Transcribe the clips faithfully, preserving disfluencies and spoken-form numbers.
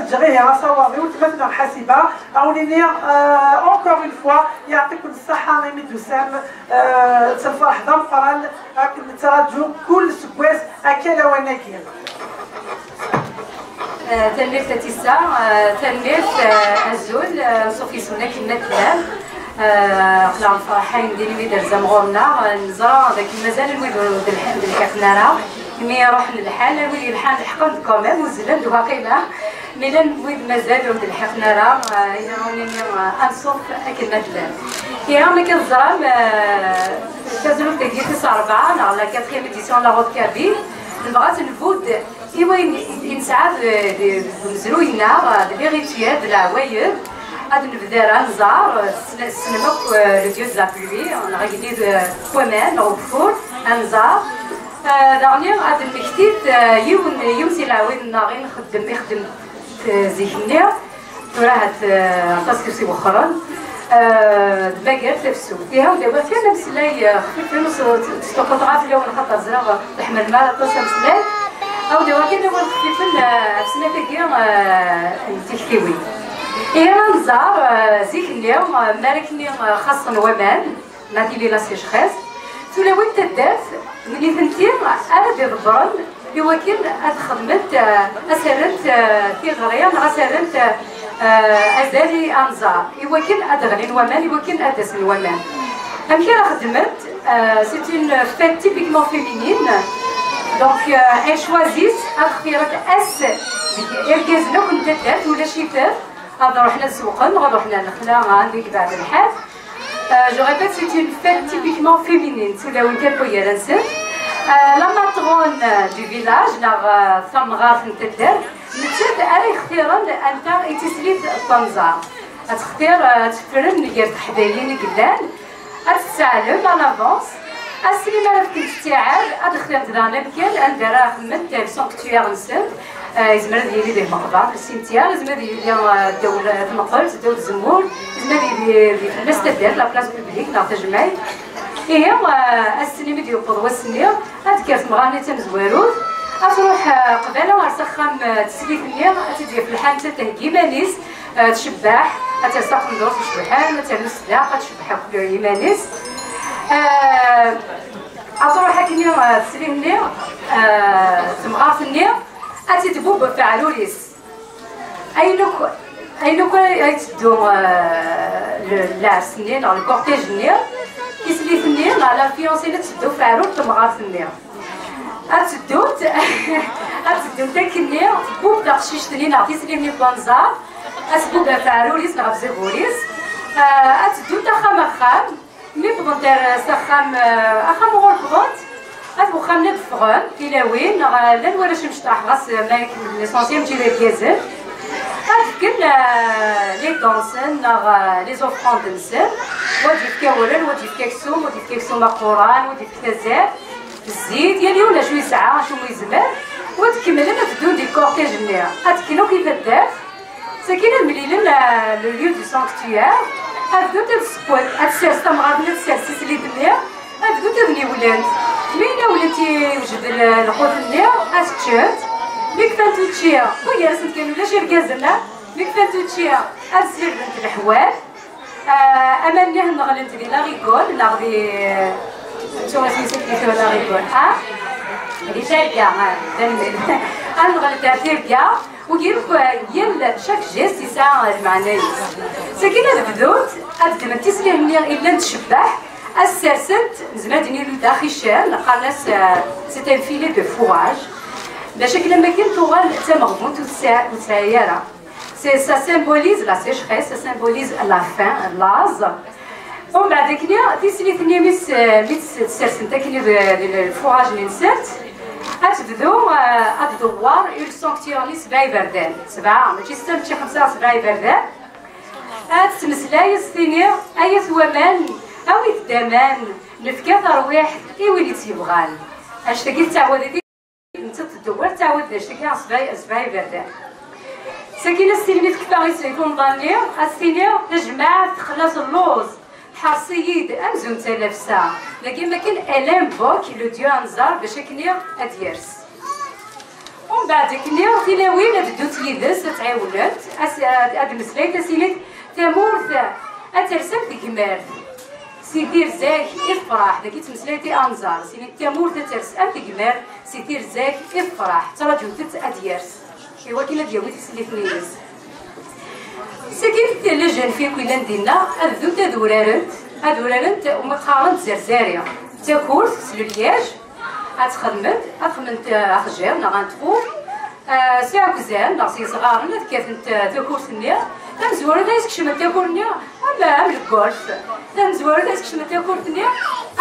Ǧriha Sawaḍi, weltma-tneɣ Ḥasiba, awen-iniɣ, euh, encore une fois, yeɛṭiken ṣṣeḥḥa imi d-tusam, euh, s lferḥ d ameqqran, ad ken-nettraǧu kul seggas akka lawan-agi. Euh, tanemmirt a Tissa, euh, tanemmirt, euh, azul, euh, anṣuf yes-wen akken ma tellam. Euh, aql-aɣ ferḥayen din imi d-terzam ɣur-neɣ, euh, neẓra d akken mazal wid ur d-lḥan d lḥiqen ara, imi ruḥen lḥal, wid yelḥan leḥqen-d quand même, uzzlen-d waqila. Mi llan wid mazal ur d-lḥiqen ara, eh, ihi ad nini, eh, anṣuf akken ma tellam. Ihi am akken teẓram, eh, tazrut-agi tis ṛebɛa neɣ la quatrième édition de la Route Kabyle, nebɣa ad t-nbudd i wayen i nesɛa d, d, d umezruy-nneɣ, eh, d les rituels, d leɛwayed, ad nebder anẓar, eh, tessne-, tessnem akk, eh, le dieu de la pluie, neɣ agellid, eh, n waman, neɣ ugeffur, anẓar. Eh, daɣen ad d-nmektit, eh, yiwen, yiwen si leɛwayed-nneɣ i nxeddem, ixeddem zik-nni, tura ahat, eh, aṭas i s-iwexxren, eh, d Magar Tafsut. Ihi, ad awiɣ kan ameslay, eh, xfifen, ur s-, ur sṭuqquteɣ ara fell-awen, xaṭer ẓriɣ ur tḥemmlem ara aṭas ameslay. Ad awiɣ kan awal xfifen, eh, ɣef snat-agi, eh, n tiktiwin. Ihi, anẓar, eh, zik-nni, eh, mi ara k-nni, eh, xaṣṣen waman, ma tili la sécheresse, tulawin n taddart d nitenti ara d-iḍebbren i wakken ad xedment, eh, ad s-rrent, eh, tiɣri neɣ ad s-rrent, eh, azal i anẓar, i wakken ad d-ɣlin waman, i wakken ad d-asen waman. Amek ara xedment? Eh, c'est une fête typiquement féminine. Donc, eh, elles choisissent ad xtirent ass deg irgazen akk n taddart, ulac-iten, ad ruḥen ad sewqen, ad ruḥen ar lexla, anda i yebɛed lḥal. Euh, je répète, c'est une fête typiquement féminine, d tulawin kan n wayyur-nsent. Euh, la matrone, euh, du village, neɣ, euh, tamɣart n taddart, nettat ara yextiren anta i d tislit n wanẓar. Ad textir, euh, ad tefren gar teḥdayin i yellan, ad tesseɛlem à l'avance. Ass-nni mi ara fkent ttiɛad, ad xtirent daɣen amkan anda ara xedment le sanctuaire-nsent. Eh, yezmer ad yili deg meqber, le cimetière, yezmer ad yili, eh, ddaw l-, tmeqbert, ddaw tzemmurt, yezmer ad yili di tlemmast taddart, la place publique neɣ tajmaɛt. Ihi, eh, ass-nni mi d-yewweḍ wass-nni, ad d-tekker temɣart-nni d tamezwarut, ad truḥ, eh, qbala ar s axxam, eh, n teslit-nni, ad tt-id-yaf lḥal, nettat theggi iman-is, eh, tcebbeḥ, ad ters aqendur-is icebḥen, ad ternu sdaq, ad tcebbeḥ akk iman-is. Eh, ad truḥ akkenni, eh, teslit-nni, eh, temɣart-nni, ad tt-id-tbubb ɣef uɛrur-is. Ayen akk, ayen akk ay, ay teddu, eh, le-, lɛers-nni neɣ le cortège-nni, tislit-nni neɣ la fiancée ad teddu ɣef uɛrur n temɣart-nni. Ad teddunt, ad teddunt akkenni, tbubb taqcict-nni neɣ tislit-nni n wanẓar, ad tbubb ɣef uɛrur-is neɣ ɣef zagur-is, eh, ad teddunt axxam axxam, Mi wwḍent ar s axxam, eh, axxam uɣur wwḍent, at wexxam-nni ad ffɣen tilawin, neɣ, eh, llan warrac imecṭaḥ, ɣas, eh, ma yak l'essentiel mačči d irgazen. Ad fken, eh, les dons-nsen, neɣ, eh, les offrandes-nsen. Wa ad yefk awren, wa ad yefk aksum, wa ad yefk aksum aquran, wa ad yefk tazart, zzit, yal yiwen acu yesɛa, acu mu yezmer. Wa ad kemmlen ad ddun di cortège-nni. Ad kken akk i taddart. Sakin ad mlilen, eh, le lieu du sanctuaire, ad bdunt ad sewwent, ad tsers tamɣart-nni, ad tsers tislit-nni, ad bdunt ad niwlent. Mi nawlent iwjed l-, lqut-nni, ad ččent. Mi kfant učči, wwin-asent kan ulac irgazen-a, mi kfant učči, ad sirdent leḥwal. Eh, aman-nni ad neɣlent di la rigole, neɣ di, ttuɣ asmi s-, di la rigole, ah? Di targa, ah, tanemmirt. Ad neɣlent ar tirga. Wigi akk, yal, chaque geste yesɛa lmeɛna-is. Sakin ad bdunt, ad ddment tislit-nni yellan tcebbeḥ, ad ssersent, nezmer ad d-nini d axicen, qqaren-as, eh, c'est un filet de fourrage. Bac akken am akken tuɣal d tameɣbunt ur tesɛi, ur tesɛi ara. C'est, ça symbolise la sécheresse, ça symbolise la faim, laẓ. Umbeɛd akkenni, tislit-nni mi s-, mi tt-, ssersent akkenni d, d, d lfuṛaj-nni-nsent, ad tebdu, eh, ad tdewwer i usanctuaire-nni sebɛa iberdan. Sebɛa, mačči setta, mačči xemsa, sebɛa iberdan. Ad tettmeslay, ad s-tini, ay at waman, awit-d aman, nefka tarwiḥt i win i tt-yebɣan. Annect-agi tettɛawad-it. Nettat tdewwer, tettɛawad d acu-agi, sebɛa, sebɛa iberdan. Sakin ad s-tini mi tekfa i s-, i tunḍa-nni, ad s-tini, tajmaɛt texla s lluẓ, ḥers-iyi-d amzun d talafsa. Dagi makken elle invoque le dieu anẓar bac akken ad d-yers. Mbeɛd akkenni, tilawin ad ddunt yid-s, ad tt-ɛiwnent, ad s-, ad, ad d-meslayent, ad s-inint: "Tamurt ad ters am tegmert, si tirza-k i tefreḥ." Dagi ttmeslayent i Anẓar, s-inint: "Tamurt ad ters am tegmert, si tirza-k i tefreḥ." Ttraǧunt-tt ad d-yers i wakken ad yawi tislit-nni-ines. Sagi, les jeunes filles akk yellan dinna, ad ddunt ad urarent, ad urarent umi qqarent zerzari. D takurt, s le liège, ad txedment, ad xedment, eh, axjiḍ neɣ un trou, eh, s iɛekkzan neɣ s yesɣaren, ad kkatent, eh, takurt-nni. Tamezwarut ad skecment takurt-nni, am, am le golf. Tamezwarut ad skecment takurt-nni,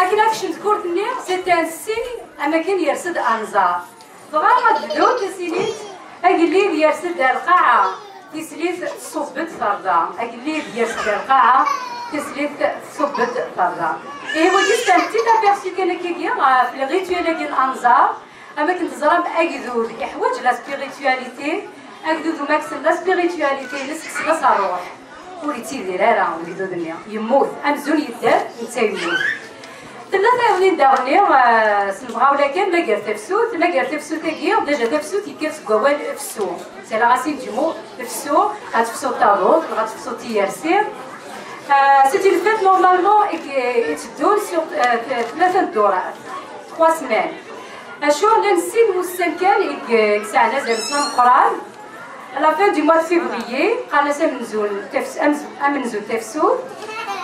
akken ad tekcem tkurt-nni, c'est un signe am akken yers-d anẓar. Dɣa ad bdunt ad s-inint: "Agellid yers-d ar lqaɛa, tislit tṣubb-d terda." Agellid yers-d ar lqaɛa, tislit tṣubb-d terda. Ihi wagi c'est un petit aperçu kan akkagi ɣef le rituel-agi n anẓar. Am akken teẓram, agdud iḥwaǧ la spiritualité, agdud uma kksen la spiritualité-ines, kksen-as ṛṛuḥ. Ur yettidir ara ugdud-nni, yemmut. Amzun yedder, netta yemmut. Tella tayeḍnin daɣen, eh, s lemɣawla kan, mager tafsut. Mager tafsut-agi, déjà tafsut yekker seg wawal fsu. C'est la racine du mot fsu, ad tefsuḍ taḍuṭ, neɣ ad tefsuḍ tiyersi. Euh, c'est une fête normalement i, i teddun sur, euh, tlata n ddurat, trois semaines. Acu, llan sin wussan kan i, i yesɛan azal s ameqqran. À la fin du mois de février, qqaren-as amenzu n tafs-, amz-, amenzu n tafsut,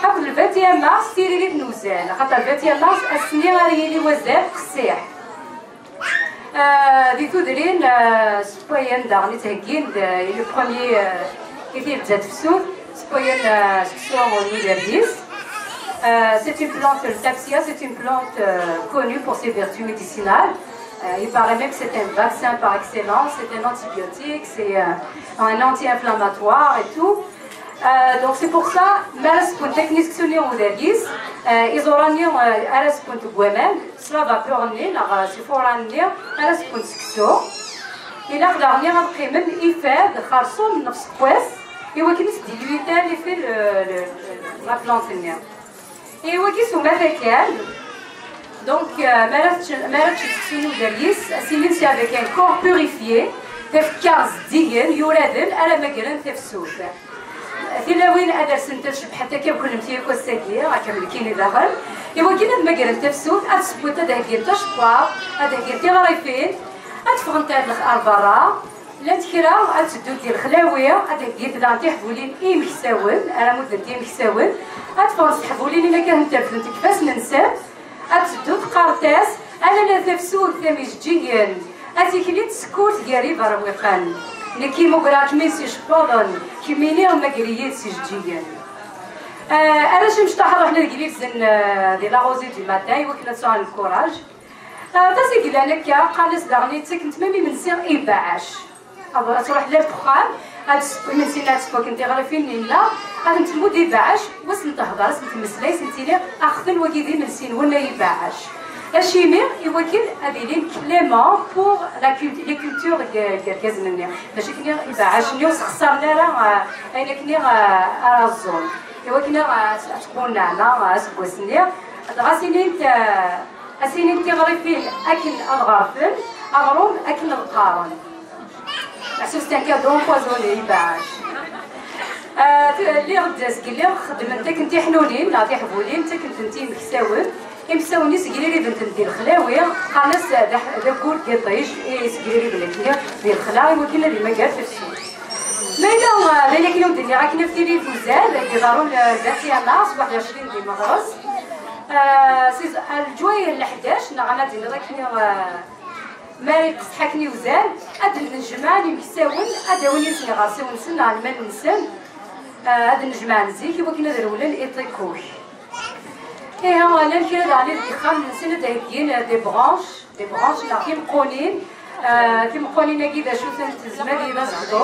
akked le vingt et un mars, tiririt n uzal, axaṭer le vingt et un mars, ass-nni ara yili wazal qessiḥ. Euh, di tudrin, euh, sewwayen daɣen i ttheggin, d, le premier, euh, i tibda tefsut, sewwayen, euh, seksu n udergis. Euh, c'est une plante, le tapsia, c'est une plante, euh, connue pour ses vertus médicinales. Euh, il paraît même que c'est un vaccin par excellence, c'est un antibiotique, c'est, euh, un anti-inflammatoire et tout. Euh, donc c'est pour ça, mi ara sewwen taknisksu-nni udergis, euh, iẓuran-nni, euh, ara sewwen deg waman, s la vapeur-nni neɣ, euh, s ifuran-nni ara sewwen seksu. Ilaq daɣen ad qqimen ifad xerṣum n useggas i wakken ad s-d-ilwi tal effet le, le, la plante-nni. Et wagi s umata kan. Donc, euh, mi ara tečč-, mi ara teččeḍ seksu n udergis, ad s-inin c'est avec un corps purifié, tafekka zeddigen, yuraden, ara magren tafsut. Tilawin ad rsent ad cebbḥent akka am kunemti akk ass-agi, akka am nekkini daɣen. I wakken ad magrent tafsut, ad sewwent, ad heggint acekkeṛ, ad heggint tiɣrifin, ad ffɣent ar lex-, ar berra. Llant kra ad teddunt di lexlawi, ad heggint daɣen tiḥbulin i yimeksawen, ara muddent i yimeksawen, ad ffɣent s teḥbulin-nni akka ad tent-refdent deg ifassen-nsent, ad teddunt qqarent-as: "A lalla tafsut am ijeǧǧigen, a tikli tsekkurt gar iberwiqen. Nekk i mugreɣ kemmi s iceṭṭuḍen, kemmini mager-iyi-d s ijeǧǧigen." Eh, arrac imecṭaḥ ruḥen ad grilzen, eh, di la rosée du matin, i wakken ad sɛun lkuraj. Eh, aṭas i yellan akka, qqaren-as daɣen, ttaken-t même imensi i ibeɛɛac. Ad, ad truḥ lal deg uxxam, ad s-, imensi-nni ad s-waken tiɣrifin-nni-nneɣ, ad tent-tmudd i ibeɛɛac, wa s-n-tehder, ad s-n-temmeslay, s-n-tini: "Axten, wagi d imensi-nwen ay ibeɛɛac." Acimi? I wakken ad ilin clément pour la cult-, les cultures deg, deg yergazen-nni. Mačči akken ibeɛɛacen-nni ur sxeṣren ara, eh, ayen akken, eh, ara ẓẓun. I wakken, eh, ad, ad ttqunnaɛen, eh, aseggas-nni. Dɣa as-inint, eh, ad s-inint tiɣrifin akken ad ɣerfen, aɣrum akken ad qqaren. Meḥsub c'est un cadeau empoisonné, ibeɛɛac. Ah, t-, lliɣ-d, zgelli xeddment akken tiḥnunin neɣ tiḥbulin, ttaken-tent i yimeksawen. Imeksawen-nni ssegririben-tent di lexlawi, qqaren-as d aḥ-, d aggur n yiṭij i ssegririben akken di lexla, i wakken ad imager tafsut. Ma yella, ah, d ayen akken ur d-nniɣ akken ɣef tili d uzal, ad iḍerru, ah, le vingt et un mars, waḥed u ɛecrin di Meɣres. Ah, si ẓ-, ah, leǧwayeh n leḥdac, neɣ ama d-iniḍ akken, ah, mi ara iqesseḥ akken i uzal, ad d-nnejmaɛen imeksawen, ad d-awin yid-sen iɣersiwen-nsen neɣ lmal-nsen, ah, ad d-nnejmaɛen zik i wakken ad rewlen i ṭikkuk. Ihi, llan kra daɣen i deg yixxamen-nsen ad d-heggin, ah, des branches, des branches neɣ timeqqunin. Ah, timeqqunin-agi d acu-tent? Tezmer ad yili d azegḍu,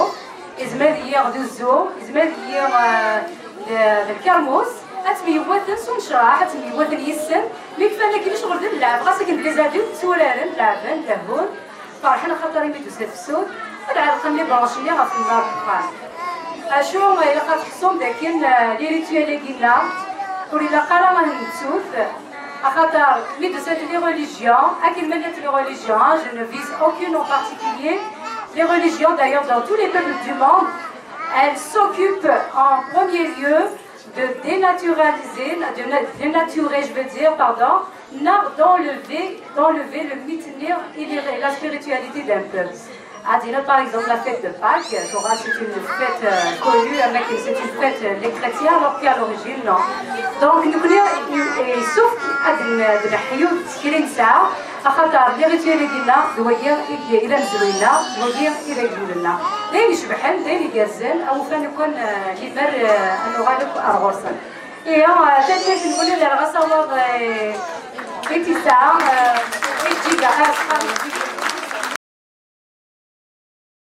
yezmer ad yili d uzzu, yezmer ad yili, ah, d, d lkermus. Ad ttemyewwaten s unecraḥ, ad ttemyewwaten yis-sen. Mi kfan akken ccɣel d lleɛb, ɣas akken d les adultes tturaren, leɛben, lehhun, ferḥen axaṭer imi d-tusa tefsut, ad ɛellqen les branches-nni ɣef nnɣer n uxxam. Acu ilaq ad teḥṣum d akken, ah, les rituels-agi-nneɣ ur ilaq ara ad nettut, axaṭer mi d-usant les religions, akken ma llant les religions, je ne vise aucune en particulier, Les religions, d'ailleurs, dans tous les peuples du monde, elles s'occupent en premier lieu de dénaturaliser, de na- dénaturer, je veux dire, pardon, na- d'enlever, d'enlever le mythe, et la spiritualité d'un peuple. Adina, par exemple, la fête de Pâques, Torah, c'est une fête euh, connue, avec- c'est une fête euh, des chrétiens, alors qu'à l'origine, non. Donc, nous connaissons, et sauf qu'Adina, de la Hiyou, c'est qu'il y a ça, axaṭer les rituels-agi-nneɣ, d wagi i d amezruy-nneɣ, d wagi i d agdud-nneɣ. D ayen icebḥen, d ayen igerrzen, awufan-nwen, eh, limer, eh, ad nuɣal akk ar ɣur-sen. Ihi, eh, tanemmirt-nwen, ad rreɣ asawaḍ, eh, i Tisa, eh, i Ǧiga, eh, ṣṣeḥ, Ǧiga.